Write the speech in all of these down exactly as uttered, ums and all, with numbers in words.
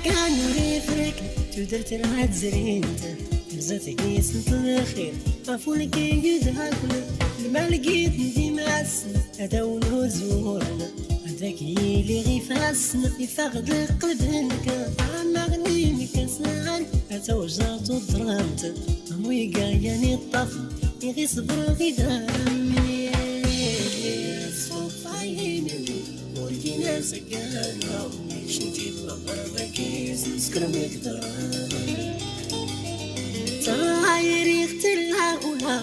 Kan ur ifrek tudert rad zrint, rzat gis n tlxir, afulki yudhakl, lmalgit n dimas, adawn uzurn, adak yili ɣifasn, ifaɣ d lqlb nk, amaɣni nk asal, atawja tudrant, amwiga yan iṭṭaf, iɣi ṣbr ɣidaram. Ur gin azgana, kcem di tmeɣra-agi, smeskrem igḍan. Tayri tella ɣula,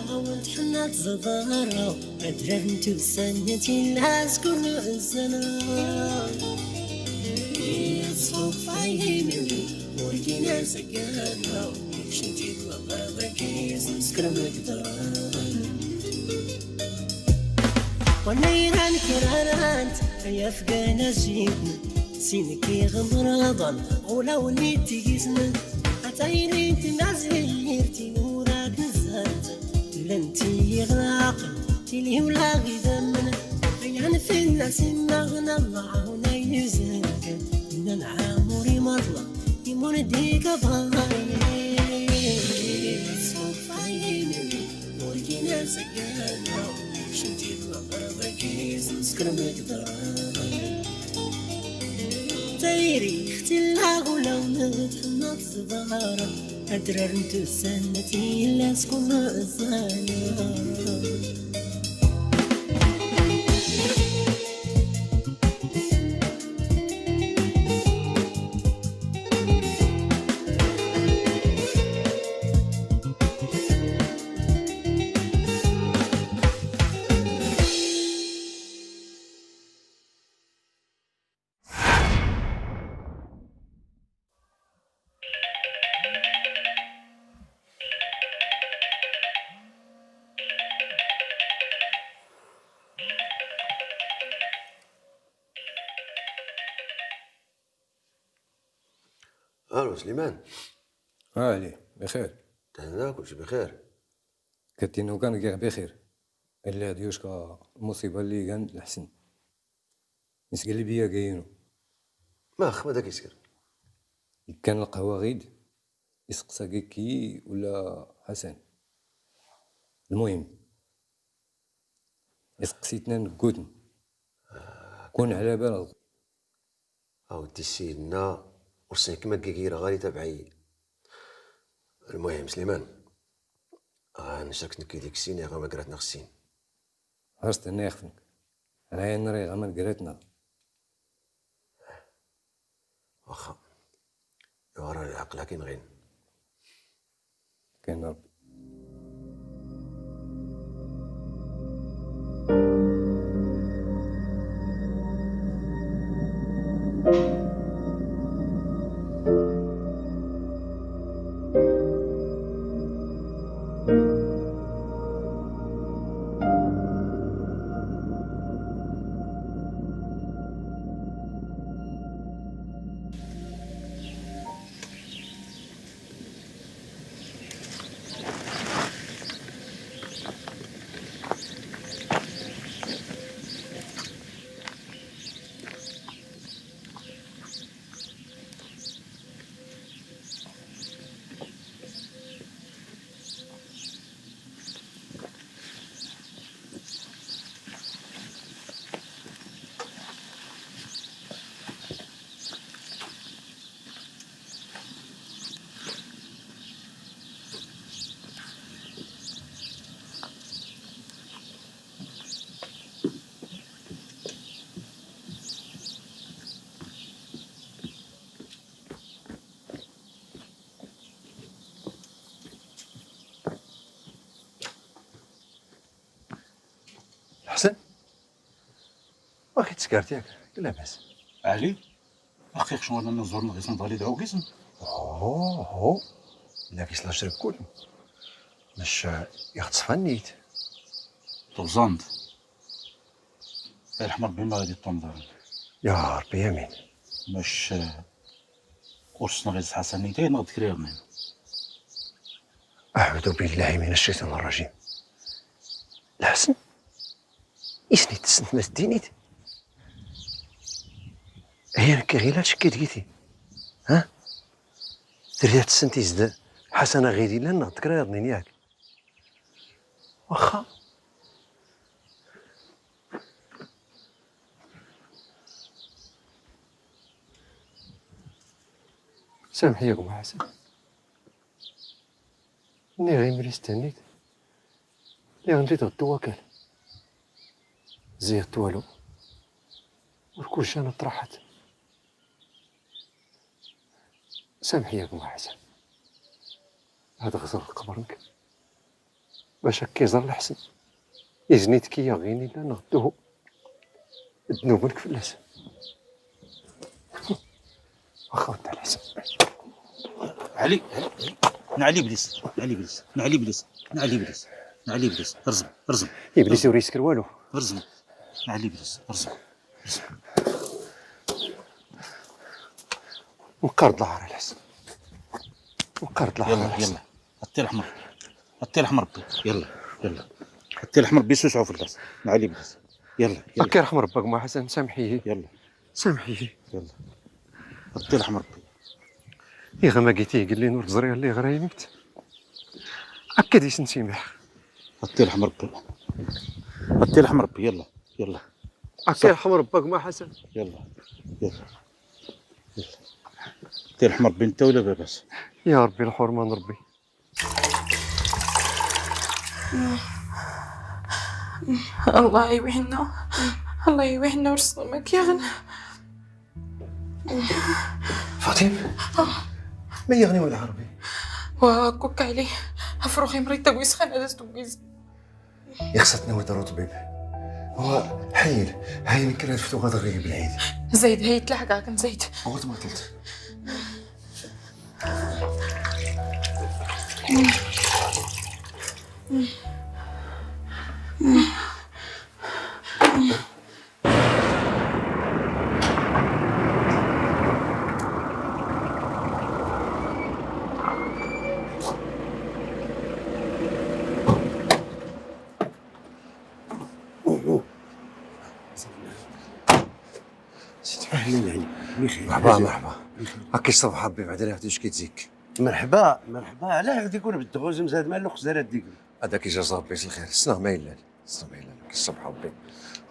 tḥenna tẓḍara, adrar n tusan tilla s kull zzana. Iṣfuf aymin, ur gin azgana, kcem di tmeɣra-agi, smeskrem igḍan. Wanna iran kirarant, ay afgan azitn, sin ki ɣmraḍan, ɣulawn i tigisn, atayri tmazirt, i urat nzart, llan tiyiɣraqn, tili ula ɣidamn, ayan fell-as immaɣn, Allah ɣuna yuzn, nnan ɛamur imaḍla, imun dik aḍay. Ṣuf aymin, ur gin azgana, kcem di tmeɣra-agi, smeskrem igḍan. Tayri tilla ɣulawn, tḥenna tẓḍara, adrar n tusan tilla s kull zzana. الو سليمان. اه علي، بخير؟ تهنا كلشي بخير. كتينو كان كاع بخير. الا ديوشكا المصيبة اللي كان لحسن. يسقل لي بيا كاينو. ما خ، ما داك يسقل. كان القهوة غيد، يسقسا كيكي ولا حسن. المهم، يسقسيتنا نقودن. كون على بالك. اودي سيدنا، ورسين كيما كيكيرا غالي تابعي. المهم سليمان، غنشرك نكي ديك السين يا غا ما قراتنا خسين. هرست هنا يخفنك. راهي نري غا ما قراتنا. واخا. يا راه العقل كي نغين. كاين ربي. حسن؟ واخي تسكرت ياك؟ لاباس. علي؟ أخي، خشو أنا نزور نغي صندالي دعو قسم. أوه، أوه. لا كيس لا شرب كل. مش يختص فنيت. توزانت. يرحم ربي ما غادي تنظر. يا ربي، آمين. مش، آه، كورسنا غير حسنيتين نغد كريرني. أعوذ بالله من الشيطان الرجيم. الحسن؟ إسني تسنت ما تدينيت؟ هي نكي غير لا تشكي دقيتي. Tirya tessent izd ḥasan aɣid illan neɣ d kra yaḍnin yak? Waxxa. Samḥ-iyi a gma ḥasan. Nniɣ imir-is tannit lliɣ ndit ɣ ddu wakal. Ziɣ twalu ur kulci ana ṭraḥat. Samḥ-iyi a gma ḥasan. Ad ɣẓeɣ ɣ qbr-nk bac ad k-iẓer lḥsen. Iznit-k-iyi ɣ ɣin illan ɣ dduhu. Ddnub-nk fell-as. Waxxa a dda lḥsen. Ɛli, Ɛli, Ɛli. Nɛli iblis, nɛli iblis, nɛli iblis, nɛli iblis, nɛli iblis. Rẓem, rẓem. Iblis ur isker walu. Rẓem. Nɛli iblis, rẓem. Nqqar-d lɛar a lḥsen. Nqqar-d lɛar a lḥsen. Yalla, yalla. Atti rḥem Ṛebbi. Atti rḥem Ṛebbi. Yalla, yalla. Atti rḥem Ṛebbi, susɛu fell-as. Nɛli iblis. Yalla, yalla. Akka irḥem Ṛebbi a gma ḥasan, samḥ-iyi. Yalla. Samḥ-iyi. Yalla. Atti rḥem Ṛebbi. Iɣ ma giti gillin ur ẓriɣ lliɣ ɣ raymimt. Akka d isensimeḥ. Atti rḥem Ṛebbi. Atti rḥem Ṛebbi, yalla, yalla. Akka irḥem Ṛebbi a gma ḥasan. Yalla, yalla. Tirḥem Ṛebbi netta ula baba-s. Ya Ṛebbi, lḥurma n Ṛebbi. Allah iwihna, Allah iwihna ur sḍmak yaɣn. Fatim? Ma yaɣn i wala Ṛebbi? Wa kukk Ɛli, afrux imrit tagwiz xan ad as-tugwiz. Ixṣa tnawit ar uṭbib. Wa ḥayil, ḥayil kra ftuɣ ad ɣrib lɛid. Zayd, hayt laḥqaq n Zayd. Ɣur tmatlt. سيدي، أهلًا عليك. بخير. مرحبا، مرحبا. بخير. هاكي الصبح حبي بعد راه تشكي تزيك. مرحبا، مرحبا. علاه غادي يكون بالدغوز مزاد مال الوقت زاد ديك. هذاك يجازى ربي الخير. سنا ما يلال. سنا ما يلال. هاكي الصبح حبي.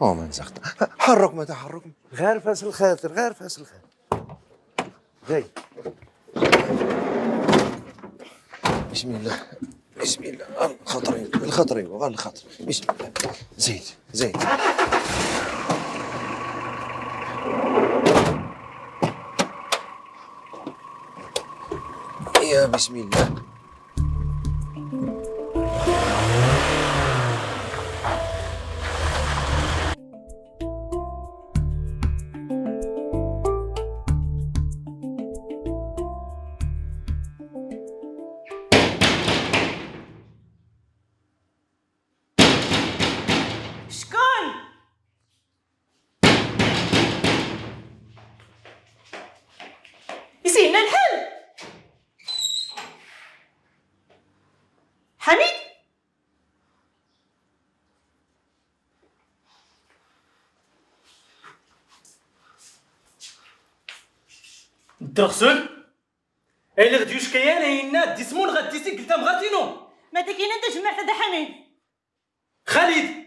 هو ما نزغت. حركم، هذا حركم. غير فاس الخاطر، غير فاس الخاطر. جاي. بسم الله. بسم الله. الخطرين، الخطرين، غير الخطر. بسم الله. زيد، زيد. يا بسم الله. شكون؟ يسينا الحل. حميد؟ الدرغسول؟ اي لي غديوش كيان اينا ديسمون غديسي قلتا مغاتينو. ما داكينا انت جمعت هذا حميد. خالد.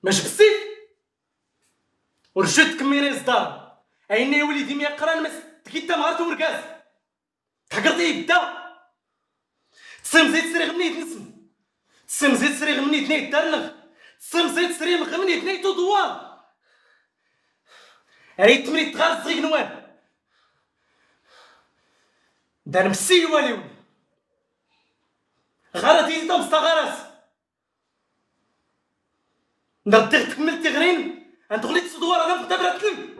ماش بالسيف؟ ورجعت كميني صدام. اينا يا وليدي ما يقرا ما تكيتا مغارت ورقاز. تحقرتي يبدا. تسمزيت سريغ مني تنسم. تسمزيت سريغ مني تني تدرنغ. تسمزيت سريغ مني تني تدوار. ريت مني تغار الزغيق نوان. دار مسي واليون. غارتي تمستا غارس. نردي تكمل تغرين. انت غليت صدوار انا في الدبرة تلم.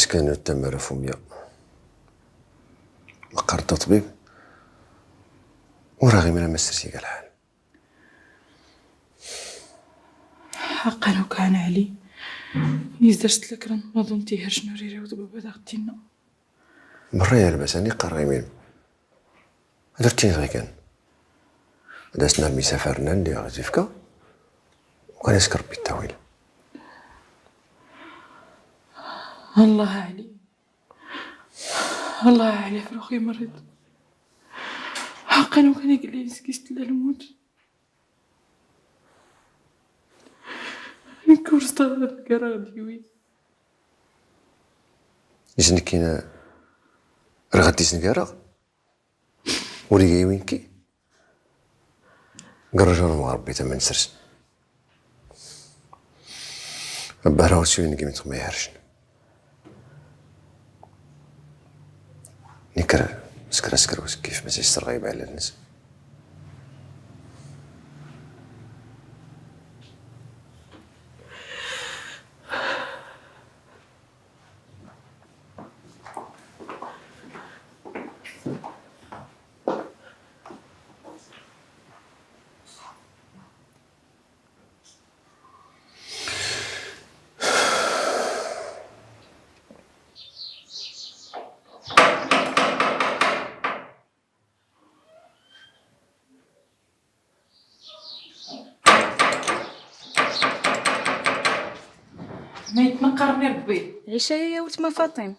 Skan ur ttammar ɣef umya. Meqqar ṭṭbib ur aɣ-imin ma ssers iga lḥal. Ḥaqqa lukan ɛli, izders tlakran maḍun tihrcn ur iriwḍ baba daɣ tinna. Merra ya lbas ani qqarɣ imin. Ad ur ttinɣ ikan. Ad as-narmi isafaren-nni ad as-ifk, ukan as-k Rebbi ttawil. Allah ɛli. Allah ɛli, afrux imriḍ. Ḥaqqa lukan iglli iskis tlla lmut. Nekk ur zḍaɣ ad garaɣ d yiwin. Is nekkin rɣa d-isnegaraɣ. Ur iga yiwin ki. Garajan wa Rebbi tama nsers. Abbara ur siwin gimit ma ihrcn. Nekr skr skr uskif ma sister ɣayb ɛla nns. Ma yetnqarni Rebbi. Ɛica ya wetma Faṭim.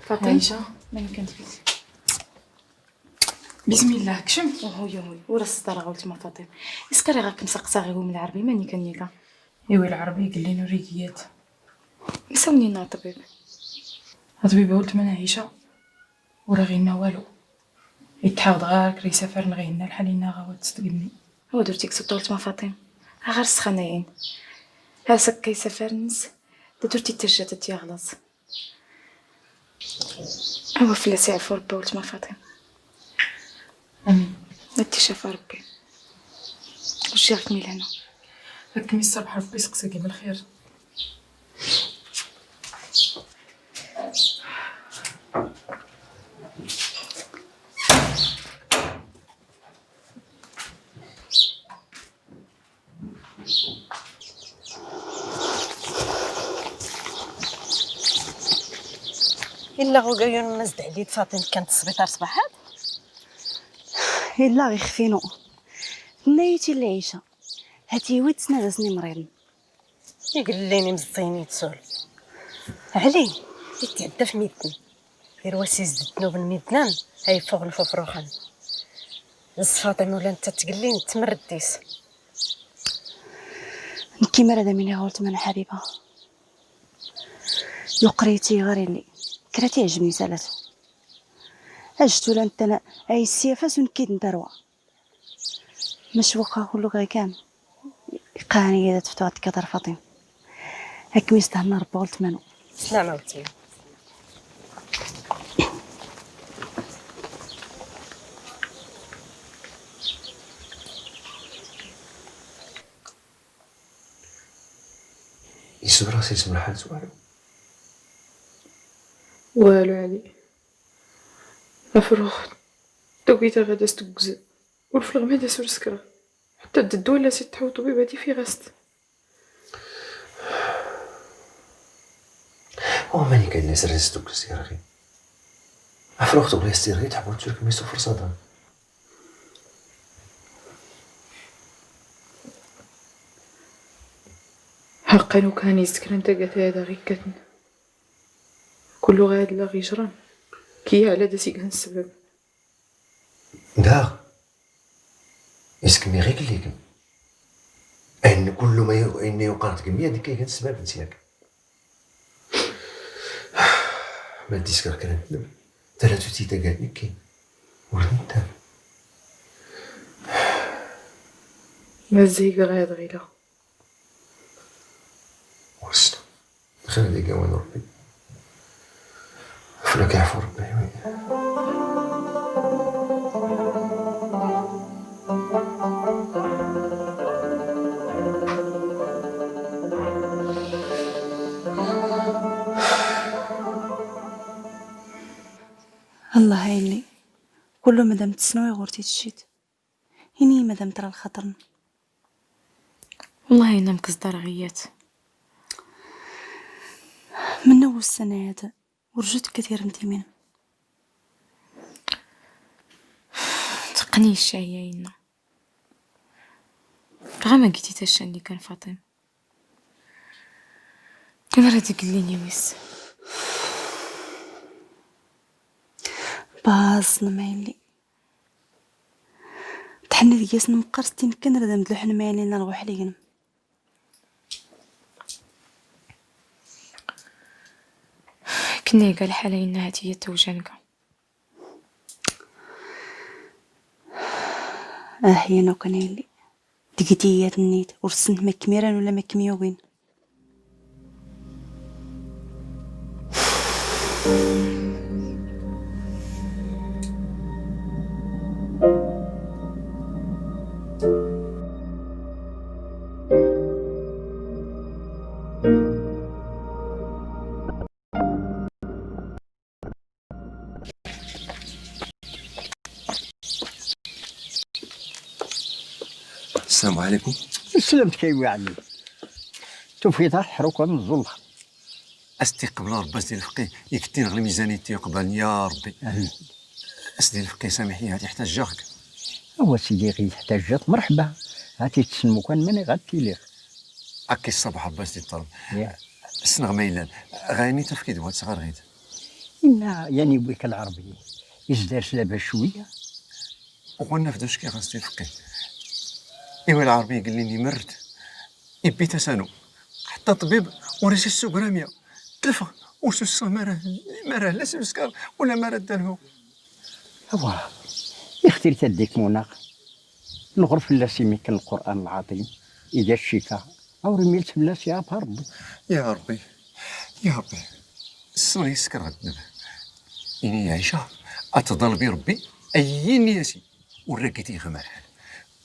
Faṭim. Ɛica. Mani kan tfit. Bismillah, kcem. Uhuy, uhuy. Ur as-ẓḍareɣ a wetma Faṭim. Is kariɣ a kem-saqsaɣ iwim Lɛerbi mani kan yaka. Iwi Lɛerbi iglli ur igi yat. Is awen-inna ṭṭbib? Ṭṭbib a wetma n Ɛica. Ur aɣ-inna walu. Itḥaḍ ɣar kra isafaren ɣ-inna lḥal inna ɣawat s-tgni. Awa dur tiksut a wetma Faṭim. Aɣar sxanayin. Hasa akka isafaren-ns. Da dur tittajjat ad t-yaɣlaẓ. Awa fell-as iɛfu Rebbi a wetma Faṭim. Amin. Ad t-icafa Rebbi. Ur cciɣ kem-ilhna. Ad kem-isserbeḥ Rebbi, seqsi-gim lxir. Illa ɣ-ugayun n Mass Deɛli d Faṭim kkan-t sbiṭar ṣbaḥat? Illa ɣ-ixf-inu. Tenna-yi-t illa Ɛica. Hat-iyi-t snat-as n imṛiḍen. Igellin imeẓẓiyen yetsul. Ɛli, ittɛedda f midden. Irwas izd ddnub n midden, ay ffuɣen f ufruxen. D ṣṣfaṭ imulan ta tgellin tmerddis. Nekki mara d amini ɣ-ultma n Ḥabiba. Yuqer-iyi-tt-iɣer illi. Kra t-iɛjbni salat. Ajt ula n tana ay ssiyafas unkid n tarwa. Mac waqqa kullu ɣikan. Iqqan-iyi ad tftuɣ ad tkaḍ ar Faṭim. Ad kem-isdehna Rebbi a ultma-nu. Slama a ultma. Isebr-as isem lḥal s walu. Walu ɛli. Afrux. Tugit-aɣ ad as-teggez. Ur fleɣ ma d asurskra. Ḥtta d ddwa la s-ittḥaw ṭṭbib ad ifiɣ-as-t. Wa mani kan la sers tukkes irɣi. Afrux tugla s-irɣi tḥbut turk mi sufr saḍan. Ḥaqqa lukan izkran tagat aya daɣ ikkaten. Kullu ɣaya d la ɣ-ijran. Kiya ɛla d as-igan ssbab. Daɣ, is kemmi ɣikelli kem. Ayen kullu ma yu-, ayen yuqan tgemmi ad ikka igan ssbab n syak. Ma d-iskar kra n tlem, tala tuti tagat nekki. Ur ntam. Mazal ɣaya d ɣila. Ur ssneɣ. Xir di lawan n Ṛebbi. Fell-ak iɛfu Ṛebbi, wi. Kullu madam tsnwi ɣur-i tcit. Ini madam tra lxaṭr-nn. Wallah ina mkẓḍa ɣiyyat. Mnna wussan-ad ur jut katir n timin. Tqqni cca ina. Ɣa ma giti tacca n-ikan Faṭim. Kan ara d-igllin iwis. Baẓ n mayli. Tḥenni deg-s n meqqar s tin kan ara d-am-d-luḥen mayli n rwaḥ lignem. Kenni ga lḥala inna hatiya tawjanga. Ah, yan ukan a yelli. Deg tiyyat-nni ur ssnent ma kem-iran ula ma kem-yugin. السلام عليكم. سلمتك ايوا عليك. توفيت حروكا نزل. استقبل ربي سيدي الفقيه، يكتين غير الميزانية تيقبل يا ربي. آمين. سيدي الفقيه سامحني، هاتي حتى جاك. هو سيدي غير حتى جات مرحبا. هاتي تسلمو كان ماني غاتي ليك. أكي الصباح ربي سيدي الطلب. يا. السنغ ما يلان. غايني تفكيد واتس غير غيد. إنا يعني بيك العربي. إزدار سلابة شوية. وقلنا في دوشكي غاستي فقيه. إيوا العربي قال لي إني مرت. إبي تسانو. حتى طبيب وريسي السوق رامية. تلفغ. وسوسو مرة، مرة لا سوسكار ولا مرة دالهو. أواه. يختي تديك مناق. نغرف الله سيميك القرآن العظيم. إذا الشفاء. أو رميلت بلا سياب ربي. يا ربي، يا ربي، الصون يسكر غدنب. إني عيشة أتضل بربي أي نياسي. ورقتي غمال حال.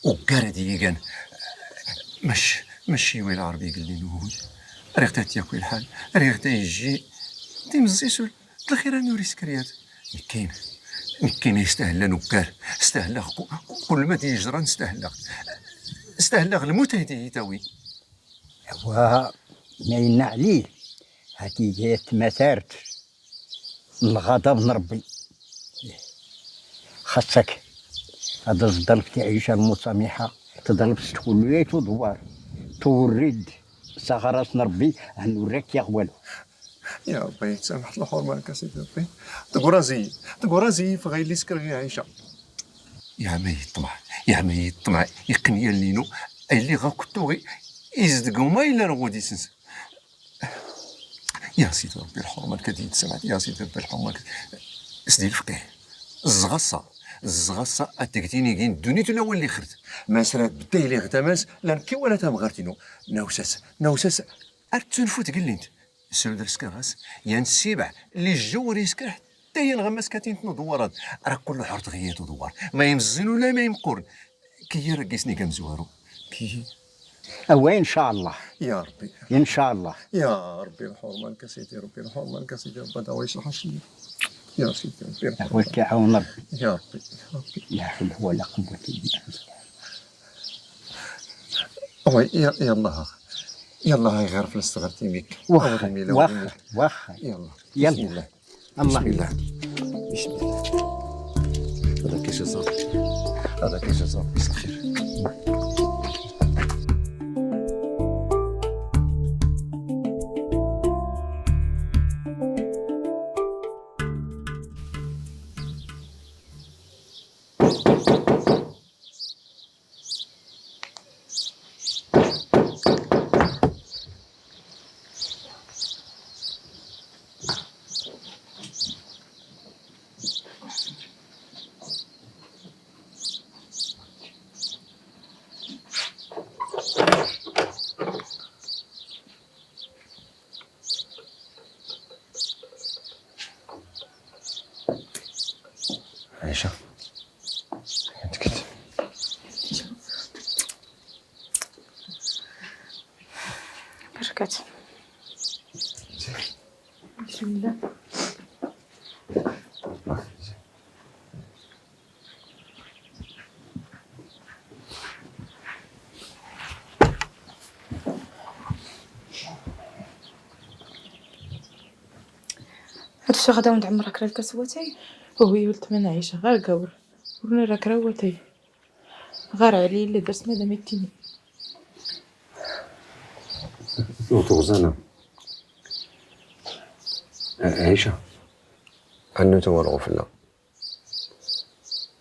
وقرد يقن. مش، مش يوي العربي قال لي نوي. ريغتا تياكوي الحال. ريغتا يجي. تيمزي سول. الخير أنا وري سكريات. نكين. نكين يستاهل نكار. استاهل كل ما تيجرى نستاهل. استاهل الموت هيدي يتاوي. ايوا، ما ينا عليه، هاتي جات ما ثارت الغضب نربي. خاصك هذا الظرف تعيش المسامحة، تضرب ستكون ويت ودوار، تورد سغرس نربي، هنوريك يا غوالو. يا ربي، سامحت الحرمة لك سيدي ربي. تقرازي، تقرازي في غير اللي سكر غير عيشة. يا ميت الطمع، يا ميت الطمع، يقني لينو اللي غا كنتو غي يزدقو ما إلا رغودي سنس. يا سيدي ربي الحرمة الكديد سمعت، يا سيدي ربي الحرمة الكديد. سيدي الفقيه، الزغصة، الزغصة أتكتيني كين الدنيا تلا ولي خرت. ما سرات بداي لي غدا ماس، لا نكي ولا تام غارتينو. نوسس، نوسس، أرتون فوت قلنت. سلو درس كغاس، يا نسيبع، اللي الجو ريسكر حتى يا الغماس كاتين تنو دوارات. راه كل حرط غيات ودوار. ما يمزن ولا ما يمقرن. كي يرقسني كمزوارو. كي أوي، إن شاء الله. يا ربي. إن شاء الله. يا ربي الحرمة لك سيدي، ربي الحرمة لك سيدي، ربي داوي يصلح الشيء. يا سيدي ربي الحرمة. ويك يعاون ربي. يا ربي، يا ربي. لا حول ولا قوة إلا بالله. أوي، يا، يا الله. يا الله، هاي غير فلس صغرتي ميك. واخا، أوري ميلا، واخا، أوري ميلا. واخا. يا الله. يلا. بسم الله. الله. بسم الله. بسم الله. هذا كيس الزرق. هذا كيس الزرق. مساء الخير. عيشة. عندك. بركات. بسم الله. Matwsa ɣada awen-d-ɛemmreɣ kra lkas n watay. Uhu ya weltma n ɛica, ɣer gawr. Ur nara kra n watay. Ɣer ɛli illa dars madam ittini. Ur tuɣzana. Ɛica. Annu tawar ɣufla.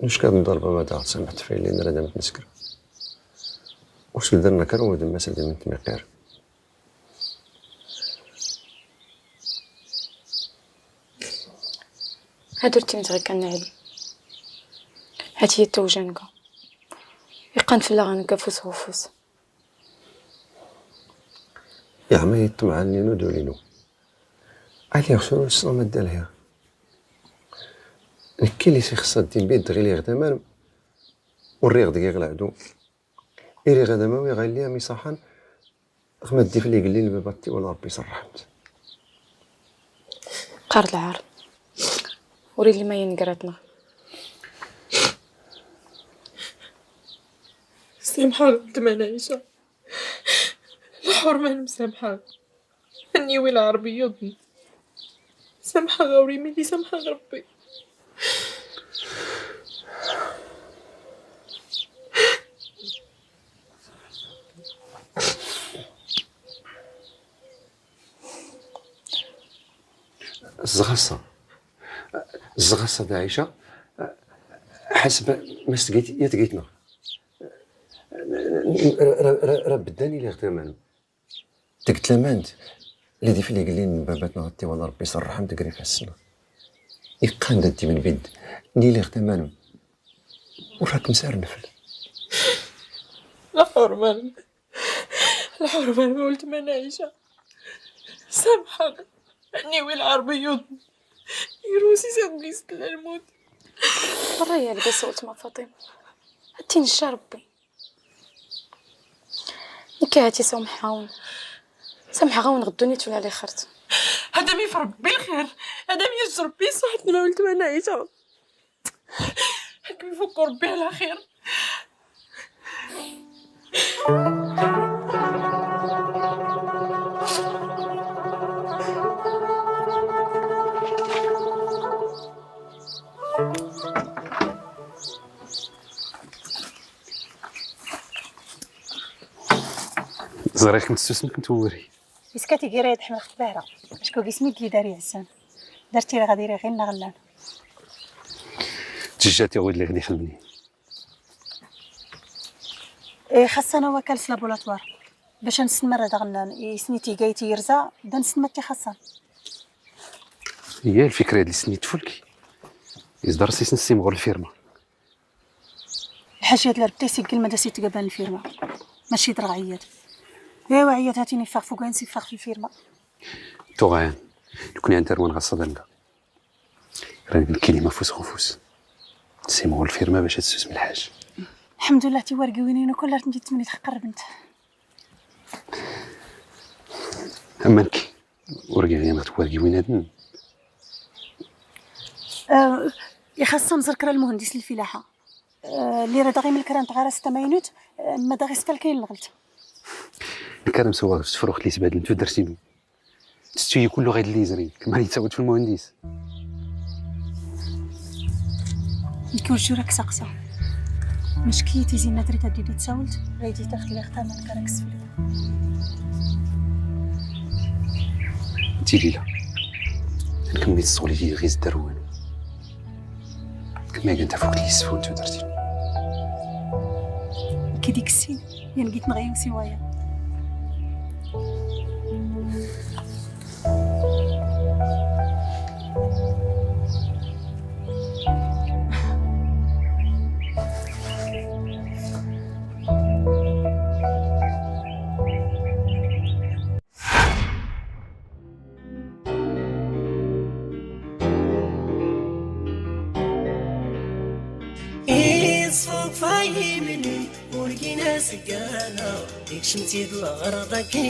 Nucka d nḍalba ma daɣ tsamḥt fell-i nra da mtnskr. Ur sldrna kra wad mmas ad mtmiqir. Ad ur timtɣi kan ɛli. Hati ya tawjanga. Iqqan fell-aɣ nka fus ɣ ufus. Yeɛma yeṭṭemɛa-nni n udul-inu. Ɛli ɣ suru ssneɣ ma dda lhiɣ. Nekki li s-ixṣṣa ddin bid ɣiliɣ d aman. Ur riɣ deg-iɣ leɛdu. Iriɣ ad amawiɣ a illi am isaḥan. Ɣ ma ddif li gellin baba tti wala Rebbi s rrḥmt. Qqar lɛar. Ur illi ma yengratneɣ. Samḥaɣ weltma n ɛica. Lḥurma n msamḥaɣ. Nniwi lɛarbi yuḍn. Samḥaɣ ɣ ur imidi samḥaɣ Rebbi. Zɣasa. Zɣasa d ɛica. Ḥasb ma s-tgit ya tgitneɣ. Ra bddan iliɣ taman. Teg tlamant li di fell-i gellin n babatneɣ tti wala Rebbi s rrḥmt gr ifassneɣ. Iqqan da ddimen bid niliɣ taman. Ur rak msar nfl. Lḥurma n lḥurma n weltma n ɛica. Samḥaɣ. Nniwi lɛarbi yuḍn. Irusi s agis tla lmut. Merra ya lbas weltma Faṭima. Ad tinca Rebbi. Nekki hati samḥaɣ-awen. Samḥaɣ-awen ɣ ddunit wala lixert. Ad am-if Rebbi lxir. Ad am-yejj Rebbi ṣṣeḥ n weltma n ɛica. Ad kem-ifuk Rebbi ɛla xir. Ẓriɣ-kem tessusmeḍ, kem tewwuri. Iska tigi rad ḥemleɣ tbehra. Acku gismi d-idar iɛessan. Darti ɣad iriɣ ɣin neɣ llan. Tijjati ɣwid li ɣni xelmni. Ixaṣṣan awakal s laboratoire. Bac ad nessen marra daɣen isni tigayt i yerza, da nessen ma t-ixaṣṣan. Iya, lfikra-ad li s-nni tfulki. Is dars is-nessim ɣur lfirma. Lḥaja ad larbta isiggel ma d as-itgaban lfirma. Maci d rɣ ɛiyad. Ewa ɛiyad, hatin iffeɣ f ugayen s-iffeɣ f lfirma. Tuɣayan, nekni ad ntarwan ɣas ad nda. Ran nekkini ma fus ɣ ufus. Nsim ɣur lfirma bac ad tessusem lḥaja. Lḥemdullah, tiwargiwin-inu kull ar tent-id-tmnit qqerbent. Am nekki, ur giɣ yan ɣ twargiwin-ad-n. Eh, ixaṣṣan ẓer kra lmuhendis n lfilaḥa. Eh, li ra daɣ imel kra n tɣarast tamaynut, eh, ma daɣ isfalkayn lɣelt. Nekk ara msawaɣ f tefruxt li sbadlen tudert-inu. Tettu-yi kullu ɣayd lli yezrin, kemmal yettawad f lmuhendis. Nekk ur jur ak-saqsa. Mecki tizi n nadrit ad d-id-tsawlt, ɣayd itafk liɣ taman kar ak-sfli. Tilila. Nkemmel ttṣuli ɣiz darwan. Kemmay gan tafukt yisfun tudert-inu. Kidi kssin, yan gitneɣ i usiwaya. Iṣṣfa imni ur gin asgana, ikcem-t-id lɣerḍ akken